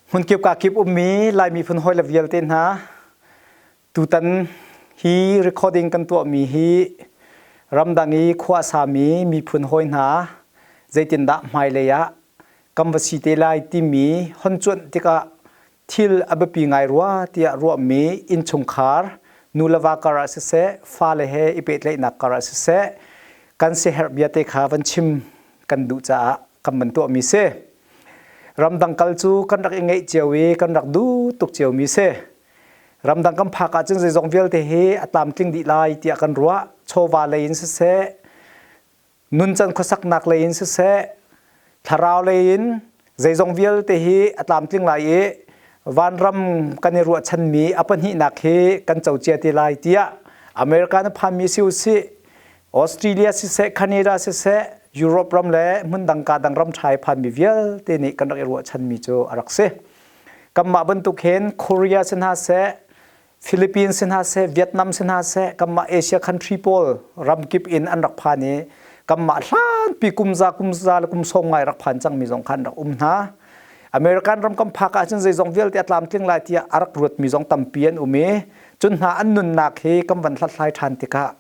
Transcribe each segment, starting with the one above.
Hmunkip kakip ummi Lai miphun hawile vialte hna, tutan hi recording kan tuahmi hi ramdang i khua a sami miphun hawi hna zeitindah hmailei ah kan va si te lai timi hon cuanh tikah thil a biapi ngai rua tiah ruahmi innchungkhar nu le va kar ah siseh, fale he i pehtlaihnak kar ah siseh, kan siaherh bia te kha van chim kan duh caah kan van tuahmi si. Ramdang kal cu kan rak i ngeih cio i kan rak duh tuk ciomi si. Ramdang kan phak ahcun zeizong vialte hi a tlamtling dih lai tiah kan ruah. Chawva lei in siseh, nuncan khuasaknak lei in siseh, thlarau lei in zeizong vialte hi a tlamtling lai i vanram kan i ruahchanmi a pahnihnak hi kan co cia te lai tiah America na phanmi si usih, Australia siseh, Canada siseh, Europe ram le hmun dang ka dang ram ṭha i phanmi vialte nih kan rak i ruahchanmi cu a rak si. Kanmah bantuk hin Korea si hna seh, Philippines si hna seh, Vietnam si hna seh, kanmah Asia country pawl ramkip in an rak phan i kanmah hlanpi kumza kumza le kum sawm ngai rak phan cangmi zong kha an rak um hna. American ram kan phak ahcun zeizong vialte a tlamtling lai tiah a rak ruatmi zong tampi an um i cun hna an nunnak hi kan van hlathlai ṭhan tikah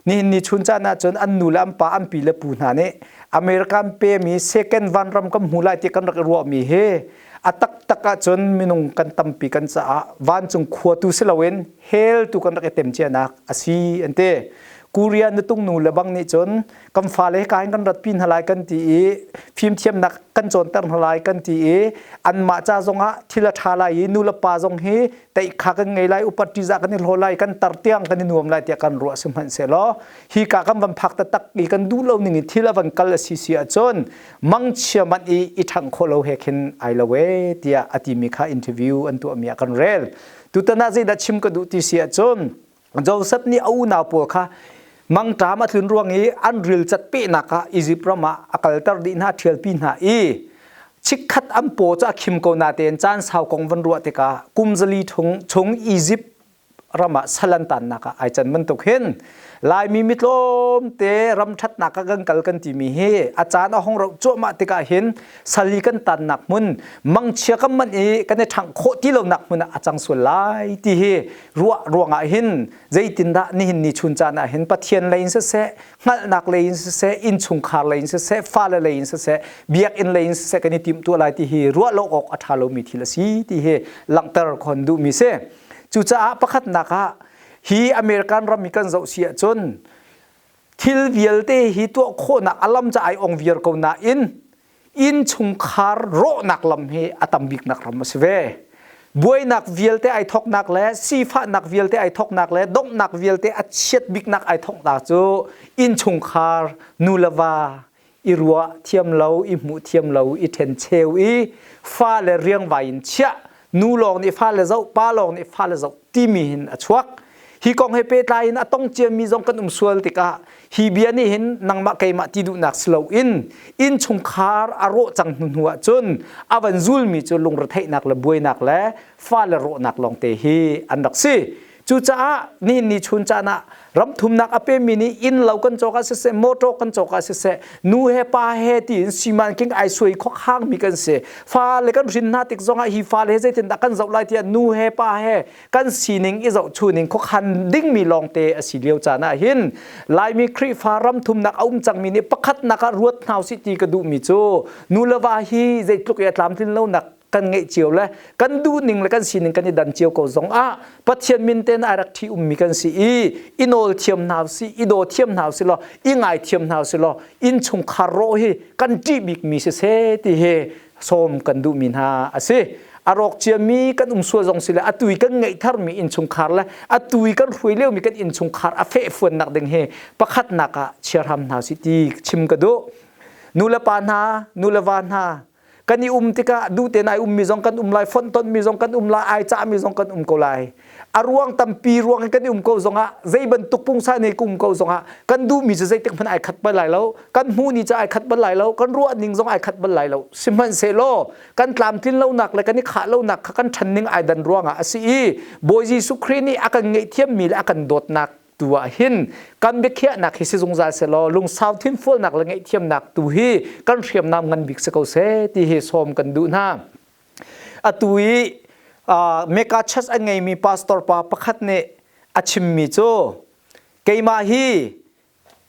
nihin ni chun caan ahcun an nu le an pa an pi le pu hna nih American pemi second vanram kan hmu lai ti kan rak i ruahmi hi a taktak ahcun minung kan tampi kan caah vancung khua tu si loin hell tu kan rak i tem cianak a si an ti. Korea nutung nu le bang nih cun kan fale ka hin kan ratpi hna lai kan ti i fimthiamnak kan cawnter hna lai kan ti i anmah ca zongah thil a ṭha lai i nu le pa zong hi teih kha kan ngei lai upat ṭihzah kan i hlaw lai kan tar tiang kan i nuam lai tiah kan ruah sihmanhsehlaw hi ka kan van phak taktak i kan duh lo ning in thil a van kal a si si ahcun mangchia manh i i ṭhangh khawh lo he khin ai lo e tiah a timi kha interview an tuahmi ah kan rel. Tutan ah zeidah chim ka duh ti si ahcun Joseph nih a unau pawl kha mangṭam a tlun ruang i an rilcat pehnak ah Izipt ram ah a kalter dih hna, ṭhialpi hna i chikkhat an paw cu a khim ko natein caan sau kong van ruah tikah kum 400 chung Izipt ram ah sal an tannak ah ai can bantuk hin Laimi mitlawmte ram ṭhatnak ah kan kal kan timi hi a caan a hong rauh cuahmah tikah hin sal i kan tannak hmun mangchia kan manh i kan i ṭhangh khawh ti lonak hmun ah a cang sual lai ti hi ruah ruangah hin zeitindah nihin ni chun caan ah hin Pathian lei in siseh hngalhnak lei in siseh innchungkhar lei in siseh fale lei in siseh biakinn lei in siseh kan i timhtuah lai ti hi ruah lo awk a ṭha lomi thil a si ti hi langhter khon duhmi si. Cucaah pakhatnak ah hi American ram i kan zoh si ahcun thil vialte hi tuah khawhnak a lam ca ai ong viar ko nain innchungkhar rawhnak lam hi a tam biknak ram a si ve. Buainak vialte ai thoknak le sifahnak vialte ai thoknak le donghnak vialte a chiat biknak ai thoknak cu innchungkhar nu le va i ruah thiam lo, i hmuh thiam lo, i ṭhencheu i fale riangvai in chiah, nu lawng nih fale zoh, pa lawng nih fale zoh timi hin a chuak. Hi kong he pehtlai in a tong ciami zong kan um sual tikah hi bia nih hin nangmah keimah ti duhnak si loin innchungkhar a rawh cang hnu hnu ahcun a van zulmi cu lungretheihnak le buainak le fale rawhnak lawngte hi an rak si. Cucaah nihin ni chun caan ah ram thumnak a pemi nih inn lo kan cawk ah siseh, motor kan cawk ah siseh, nu he pa he tiin siman king ai suai khok hangmi kan si. Fale kan hrin hna tik zongah hi fale he zeitindah kan zoh lai tiah nu he pa he kan sining i zohchuning khuakhan dingmi lawngte a si lio caan ah hin Laimi Khrihfa ram thumnak a um cangmi nih pakhatnak ah ruat hna usih ti ka duhmi cu nu le va hi zeitluk i a tlamtlin lonak kan ngeih cio le kan duhning le kan sining kan i dan cio ko zong ah Pathian min ten ai rak ṭhi ummi kan si i i nawl thiam hna usih i daw thiam hna usih law i ngai thiam hna usih law innchungkhar rawh hi kan ṭih bikmi siseh ti hi sawm kan duhmi hna a si. A rawk ciami kan um sual zong si le atu i kan ngeih tharmi innchungkhar le atu i kan hruai liomi kan innchungkhar a fehfuannak ding hi pakhatnak ah chiarham hna si ti chim ka duh. Nu le pa hna, nu le va hna, kan i um tikah duh tein ai ummi zong kan um lai, fonhtonhmi zong kan um lai, ai cahmi zong kan um ko lai. A ruang tampi ruang in kan i um ko zongah zei bantuk pungsan he um ko zongah kan duhmi cu zeitik hmanh ai khat bal lai lo, kan hmuh ni cu ai khat bal lai lo, kan ruah ning zong ai khat bal lai lo. Sihmanhsehlaw kan tlamtlin lonak le kan i khah lonak kha kan ṭhan ning ai dan ruangah a si i Bawi Jesuh Khrih nih a kan ngaihthiammi le a kan dawtnak tu ah hin kan biakhiahnak hi si zungzal selaw lungsau thinfualnak le ngaihthiamnak tu hi kan hriamnam ngan bik si ko seh ti hi sawm kan duh hna. Atu i mega church an ngeimi pastor pa pakhat nih a chimmi cu keimah hi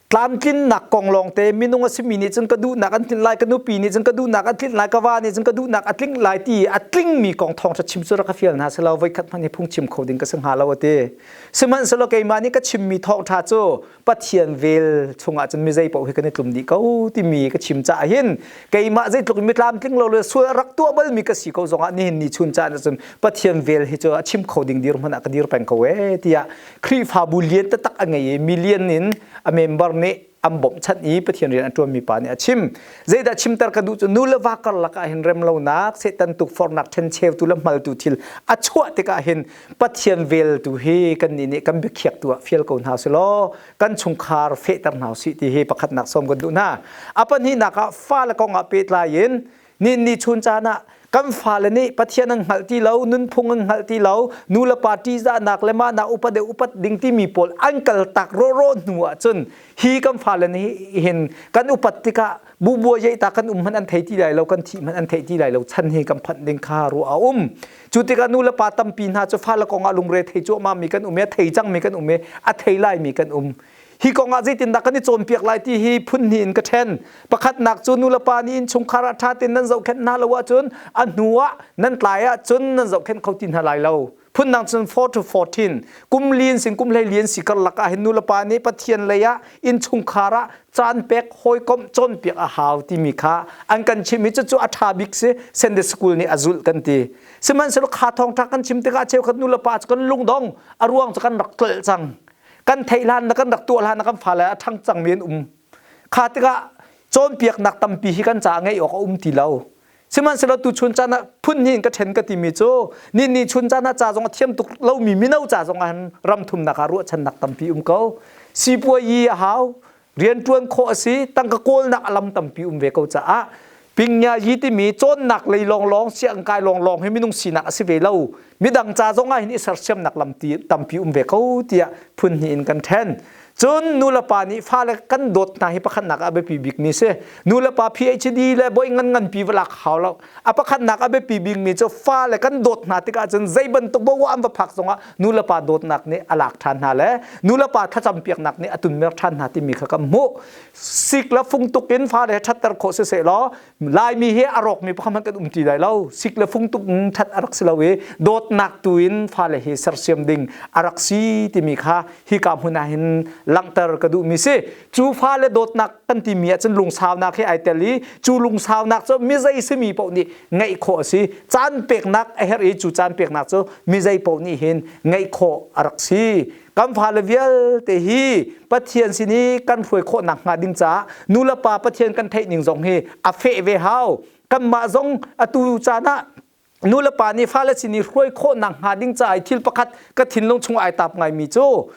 tlamtlinnak kong lawngte minung a simi nih cun ka duhnak an tlinh lai, ka nupi nih cun ka duhnak an tlinh lai, ka va nih cun ka duhnak a tling lai ti a tlingmi kong thawngṭha chim cu rak ka fial hna selaw voikhat hmanh hi phungchim kho ding ka si hnga lo a ti. Sihmanhsehlaw keimah nih ka chimmi thawngṭha cu Pathian vel chungah cun mi zei paoh hi kan i tlum dih ko timi ka chim caah hin keimah zeitluk in mi tlamtling lo le sual rak tuah balmi ka si ko zongah nihin ni chun caan ahcun Pathian vel hi cu a chim kho ding dirhmun ah ka dir peng ko ee tiah Khrihfabu lian taktak a ngei i million in a member nih an bawmhchanh i Pathian rian a ṭuanmi pa nih a chim. Zeidah chimter ka duh cu nu le va karlak ah hin remlonak, Satan tukforhnak ṭhencheutu le hmaltu thil a chuah tikah hin Pathian vel tu hi kannih nih kan biakhiak tu ah fial ko hna selaw kan chungkhar fehter hna usih ti hi pakhatnak sawm kan duh hna. A pahnihnak ah fale kong ah pehtlai in Ni ni chun caan ah kan fale nih Pathian an hngalh ti lo, nunphung an hngalh ti lo, nu le pa ṭihzahnak le mah nak upa deuh upat ding timi pawl an kal tak rawhrawh hnu ahcun hi kan fale nih hin kan upat tikah bubuai ta kan um hmanh an thei ti lai lo, kan thih hmanh an thei ti lai lo chan hi kan phanh ding kha ruah a um. Cu tikah nu le pa tampi hna cu fale kong ah lungre thei cuahmah mi kan um i a thei cang mi kan um i a thei lai mi kan um. Hi kong ah zeitindah kan i cawnpiak lai ti hi phun hnih in ka ṭhen. Pakhatnak cu nulepa nih innchungkhar ah ṭha tein nan zohkhenh hna lo ahcun a hnu ah nan tlai ahcun nan zohkhenh kho ti hna lai lo. Phundang cun 4 to 14 kum lian sin kum hlei lian si karlak ah hin nulepa nih Pathian lei ah innchungkhar ah caan pek hawikomh cawnpiak a hau timi kha an kan chimh i cucu a ṭha bik si Sunday school nih a zulh kan ti. Sihmanhsehlaw kha thawngṭha kan chim tikah cheukhat nulepa cu kan lungdong a ruang cu kan rak tlolh cang. Kan theih hlan na kan rak tuah hlan na kan fale a ṭhang cangmi an um. Kha tikah cawnpiaknak tampi hi kan caah ngeih awk a um ti lo. Sihmanhsehlaw tu chun caan ah phun hnih in ka ṭhen ka timi cu ni ni chun caan ah ca zong a thiam tuk lomi mino ca zong ah hin ram thumnak ah ruahchannak tampi um ko. Sipuayi a hau, rianṭuan khawh a si, tangka kawlnak a lam tampi um ve ko caah pingya yi timi cawnnak lei lawnglawng sianginn kai lawnglawng hi minung sinak a si ve lo. Midang ca zong ah hin i sersiamnak lam tampi um ve ko tiah phun hnih in kan ṭhen. Cun nulepa nih fale kan dawt hna hi pakhatnak ah a biapi bikmi si. Nulepa PhD le bawi ngan nganpi va lak hau lo. A pakhatnak a biapi bikmi cu fale kan dawt hna tikah cun zei bantuk bo an va phak zongah nulepa dawtnak nih a lak ṭhan hna le nulepa thlacampiaknak nih a tunmer ṭhan hna timi kha kan hmuh. Sik le fung tuk in fale he ṭhatter khawh siseh law Laimi hi a rawkmi pakhat hmanh kan um ti lai lo. Sik le fung tuk in ṭhat a rak si lo i dawtnak tu in fale hi sersiam ding a rak si timi kha hika hmun ah hin langhter ka duhmi si. Cu fale dawtnak kan timi ahcun lungsaunak hi ai tel i cu lungsaunak cu mizei simi paoh nih ngeih khawh a si. Caan peknak a herh i cu caan peknak cu mizei paoh nih hin ngeih khawh a rak si. Kan fale vialte hi Pathian sin i kan hruai khawh nakhnga ding caah nulepa Pathian kan theih ning zong hi a feh ve hau. Kanmah zong atu caan ah nulepa nih fale sin i hruai khawh nakhnga ding caah i thil pakhat ka thinlung chung ai tap ngaimi cu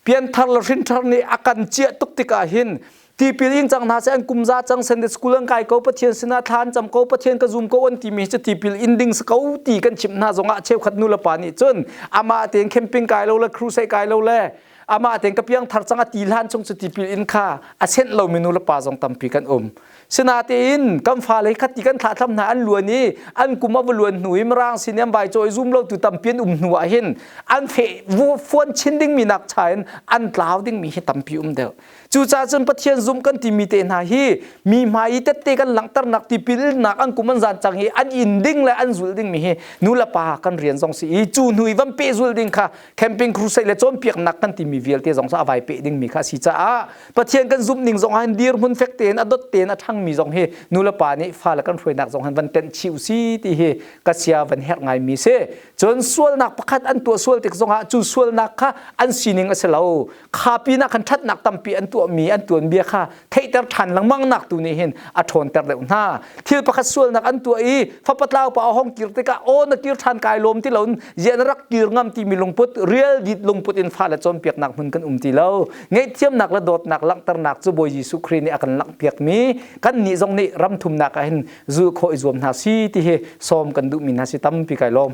pianthar le hrinthar nih a kan ciah tuk tikah hin tipil ing cang hna seh an kum za cang Sunday school an kai ko Pathian sinah thla an cam ko Pathian ka zum ko an timi cu tipil in ding si ko ti kan chimh hna zongah cheukhat nulepa nih cun amah tein camping kai lo le crusade kai lo le amah tein ka piang thar cang a ti hlan chung cu tipil in kha a senh lomi nulepa zong tampi kan um. Sinatein kan fale khat ti kan thlahthlam hna an luan i an kum a va luan hnu i mirang sin i an vai cawi zum lo tu tampi an um hnu ah hin an fe fuan chin dingmi nak cha in an tlau dingmi hi tampi um deuh. Cucaah cun Pathian zum kan timi te hna hi mi hmai i tette kan langhternak tipilnak an kum an zan cang i an in ding le an zul dingmi hi nu le pa kan rian zong si i cu hnu i van pehzul ding kha camping crusade le cawnpiaknak kan timi vialte zong cu a vai peh dingmi kha a si caah Pathian kan zumh ning zong ah hin dirhmun fek tein a dot tein a ṭhangmi zong hi nu le pa nih fale kan hruainak zong hin van tenh chih usi ti hi ka sia van herh ngaimi si. Cun sualnak pakhat an tuah sual tik zongah cu sualnak kha an sining a si lo. Kha pinah khan ṭhatnak tampi an tuahmi an tuanbia kha theihter ṭhan lengmang nak tu nih hin a ṭhawnter deuh hna. Thil pakhat sualnak an tuah i fapatlau pa a hong kir tikah aw na kir ṭhan kai lawm ti loin ziah na rak kir ngam timi lungput real dit lungput in fale cawnpiaknak hmun kan um ti lo. Ngaihthiamnak le dawtnak langhternak cu Bawi Jesuh Khrih nih a kan langhpiakmi kannih zong nih ram thumnak ah hin zulh khawh i zuam hna si ti hi sawm kan duhmi hna si tampi kai lawm.